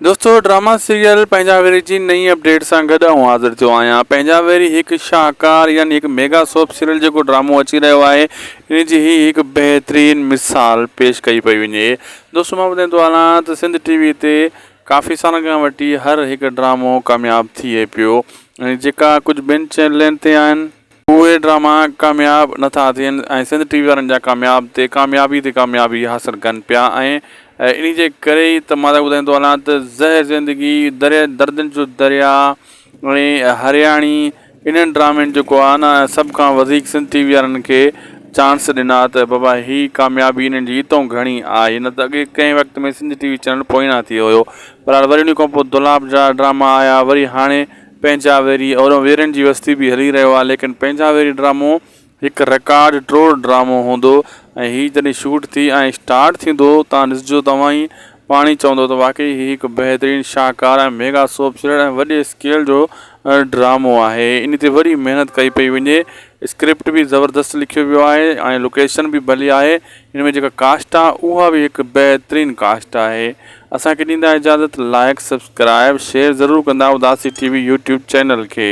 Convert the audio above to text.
دوستو drama serial پنهنجا ويري جي نئين اپڊيٽ سان گڏ آئون حاضر ٿيو آهيان پنهنجا ويري هڪ شاهڪار يعني هڪ ميگا سوپ سيريل جيڪو ڊرامو اچي رهيو آهي ان جي هي هڪ بهترين مثال پيش ڪئي پئي وڃي دوستو مان ٻڌائيندو هلان ته سنڌ ٽي وي تي ڪافي سالن کان وٺي هر هڪ ڊرامو ڪامياب ٿئي پيو ۽ جيڪا ڪجهه ٻين چينلن تي آهن اهي ڊراما ڪامياب نه ٿا ٿين ۽ سنڌ ٽي وي وارن جا ڪامياب تي ڪاميابي تي ڪاميابي حاصل ڪن پيا ۽ انهي جي ڪري ئي ته مان ٻڌائيندو هلان ته زهر زندگي دريا دردن جو دريا ۽ هرياڻي انهن ڊرامن جيڪو آهي نه سڀ کان وڌيڪ سنڌ ٽي وي وارن کي چانس ڏنا ته بابا هي ڪاميابي انهن جي اتو گهڻي آهي نه ته اڳي ڪنهن وقت ۾ سنڌ ٽي وي چينل پوئنا ٿي ويو پر وري ان کان پوء دولاب جا ڊراما آيا وري هاڻي پنهنجا ويري اورون ويرين جي وستي به هلي رهيو آهي ليڪن پنهنجا ويري ڊرامو هڪ رڪارڊ ٽوڙ ڊرامو هوندو ۽ هي جڏهن شوٽ ٿي ۽ اسٽارٽ ٿيندو تان ڏسجو توهان ئي پاڻ ئي چوندو ته واقعي هي هڪ بهترين شاهڪار ۽ ميگا سوپ سيريل ۽ وڏي اسڪيل جو ڊرامو آهي ان تي وڏي محنت ڪئي پئي وڃي اسڪرپٽ به زبردست لکيو ويو آهي ۽ لوڪيشن به ڀلي آهي ان ۾ جيڪا ڪاسٽ آهي اها به هڪ بهترين ڪاسٽ آهي اسان کي ڏيندا اجازت لائڪ سبسڪرائب شيئر ضرور ڪندا Udasi T V YouTube channel کي.